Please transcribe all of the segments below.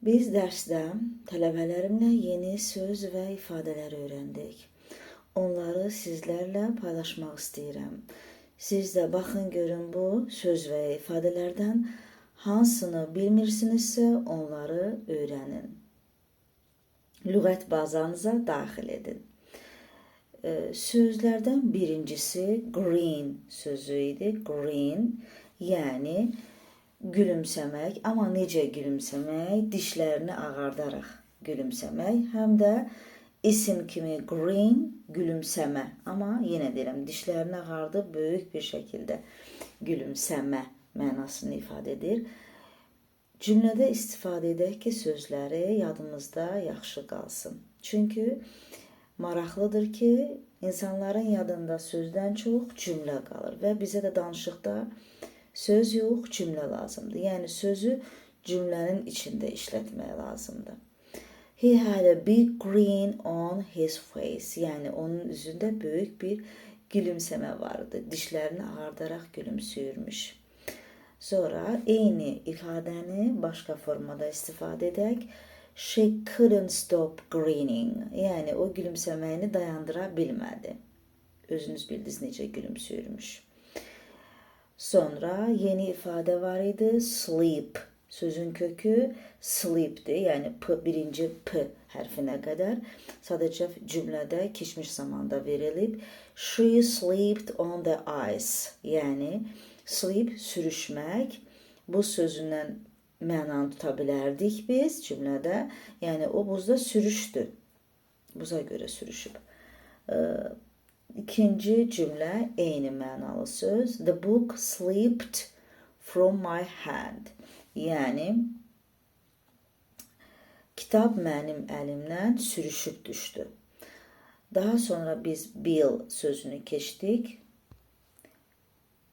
Biz dərsdə tələbələrimlə yeni söz və ifadələr öyrəndik. Onları sizlərlə paylaşmaq istəyirəm. Siz də baxın görün, bu söz və ifadələrdən hansını bilmirsinizsə, onları öyrənin. Lüğət bazanıza daxil edin. Sözlərdən birincisi "grin" sözü idi. "Grin", yəni gülümsəmək, amma necə gülümsəmək? Dişlərini ağardaraq gülümsəmək. Həm də isim kimi "grin", gülümsəmə. Amma yenə deyirəm, dişlərini ağardıb böyük bir şəkildə gülümsəmə mənasını ifadə edir. Cümlədə istifadə edək ki, sözləri yadımızda yaxşı qalsın. Çünki maraqlıdır ki, insanların yadında sözdən çox cümlə qalır və bizə də danışıqda söz yox, cümlə lazımdır. Yəni sözü cümlənin içində işlətmək lazımdır. He had a big grin on his face. Yəni onun üzündə böyük bir gülümsəmə vardı. Dişlərini ağardaraq gülümsüyürmüş. Sonra eyni ifadəni başqa formada istifadə edək. She couldn't stop grinning. Yəni o gülümsəməyini dayandıra bilmədi. Özünüz bildiniz necə gülümsüyürmüş. Sonra yeni ifadə var idi. "Sleep". Sözün kökü "sleep"dir. Yəni p, birinci p hərfinə qədər. Sadəcə cümlədə keçmiş zamanda verilib. She slipped on the ice. Yəni "slip" sürüşmək. Bu sözündən mənanı tuta bilərdik biz cümlədə. Yəni o buzda sürüşdü. Buza görə sürüşüb. İkinci cümlə eyni mənalı söz. The book slipped from my hand. Yəni kitab mənim əlimdən sürüşüb düşdü. Daha sonra biz "bill" sözünü keçdik.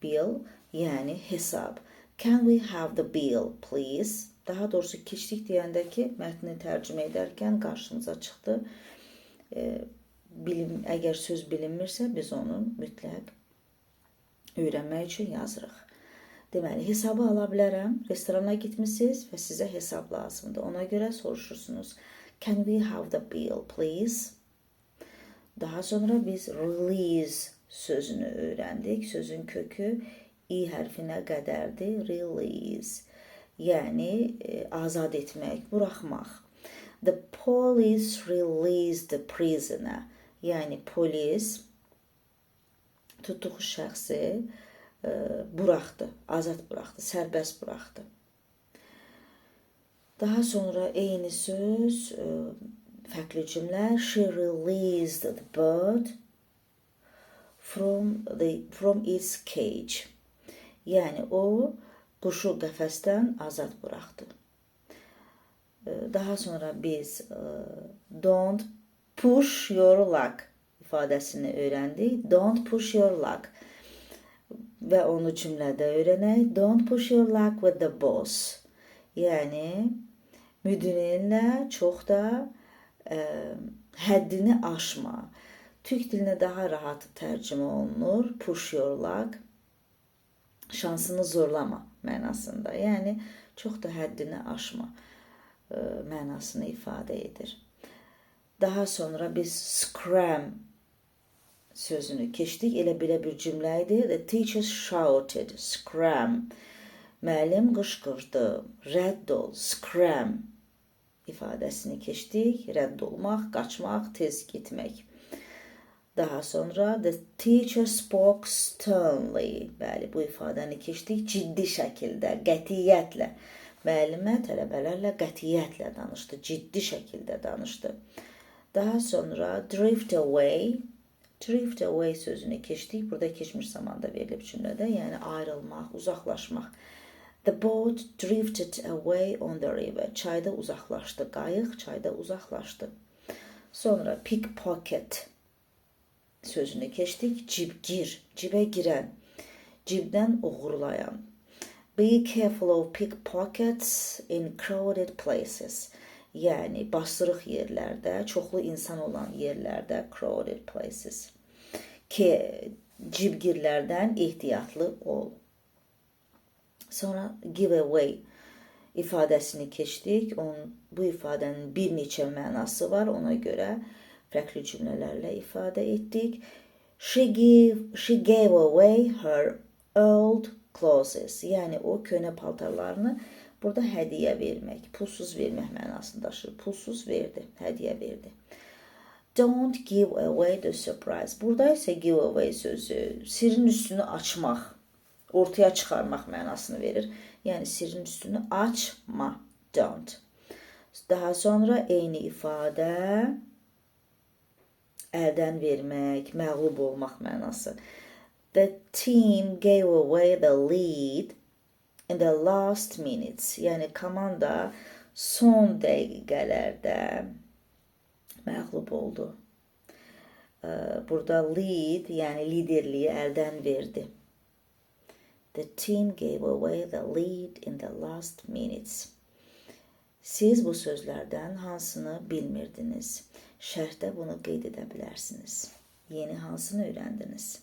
"Bill", yəni hesab. Can we have the bill, please? Daha doğrusu keçdik deyəndə ki, mətni tərcümə edərkən qarşımıza çıxdı. Bilim, əgər söz bilinmirsə, biz onu mütləq öyrənmək üçün yazırıq. Deməli, hesabı ala bilərəm. Restorana getmisiniz və sizə hesab lazımdır. Ona görə soruşursunuz. Can we have the bill, please? Daha sonra biz "release" sözünü öyrəndik. Sözün kökü i hərfinə qədərdir. "Release". Yəni azad etmək, buraxmaq. The police released the prisoner. Yəni polis tutduğu şəxsi buraxdı, azad buraxdı, sərbəst buraxdı. Daha sonra eyni söz, fərqli cümlə. She released the bird from its cage. Yəni o quşu qəfəsdən azad buraxdı. Daha sonra biz "don't push your luck" ifadəsini öyrəndik. Don't push your luck. Və onu cümlədə öyrənək. Don't push your luck with the boss. Yəni müdirinlə çox da həddini aşma. Türk dilinə daha rahat tərcümə olunur. "Push your luck" şansını zorlama mənasında. Yəni çox da həddini aşma mənasını ifadə edir. Daha sonra biz "scram" sözünü keçdik. Elə belə bir cümlə idi. The teacher shouted, "Scram." Müəllim qışqırdı. Rədd ol, "scram" ifadəsini keçdik. Rədd olmaq, qaçmaq, tez getmək. Daha sonra the teacher spoke sternly. Bəli, bu ifadəni keçdik, ciddi şəkildə, qətiyyətlə. Müəllimə tələbələrlə qətiyyətlə danışdı, ciddi şəkildə danışdı. Daha sonra "drift away". "Drift away" sözünü keçdik. Burada keçmiş zamanda verilib cümlədə, yəni ayrılmaq, uzaqlaşmaq. The boat drifted away on the river. Çayda uzaqlaşdı. Qayıq çayda uzaqlaşdı. Sonra "pickpocket" sözünü keçdik. Cibgir, cibə girən, cibdən oğurlayan. Be careful of pickpockets in crowded places. Yəni basırıq yerlərdə, çoxlu insan olan yerlərdə, "crowded places". Ki cibgirlərdən ehtiyatlı ol. Sonra "give away". İfadəsini keçdik. Onun, bu ifadənin bir neçə mənası var. Ona görə fərqli cümlələrlə ifadə etdik. She gave away her old clothes. Yəni o köhnə paltarlarını burada hədiyyə vermək, pulsuz vermək mənasını daşıyır. Pulsuz verdi, hədiyyə verdi. Don't give away the surprise. Burada isə give away sözü sirrin üstünü açmaq, ortaya çıxarmaq mənasını verir. Yəni sirrin üstünü açma. Don't. Daha sonra eyni ifadə əldən vermək, məğlub olmaq mənası. The team gave away the lead in the last minutes. Yəni komanda son dəqiqələrdə məğlub oldu. Burada lead, yəni liderliyi əldən verdi. The team gave away the lead in the last minutes. Siz bu sözlərdən hansını bilmirdiniz? Şərhdə bunu qeyd edə bilərsiniz. Yeni hansını öyrəndiniz?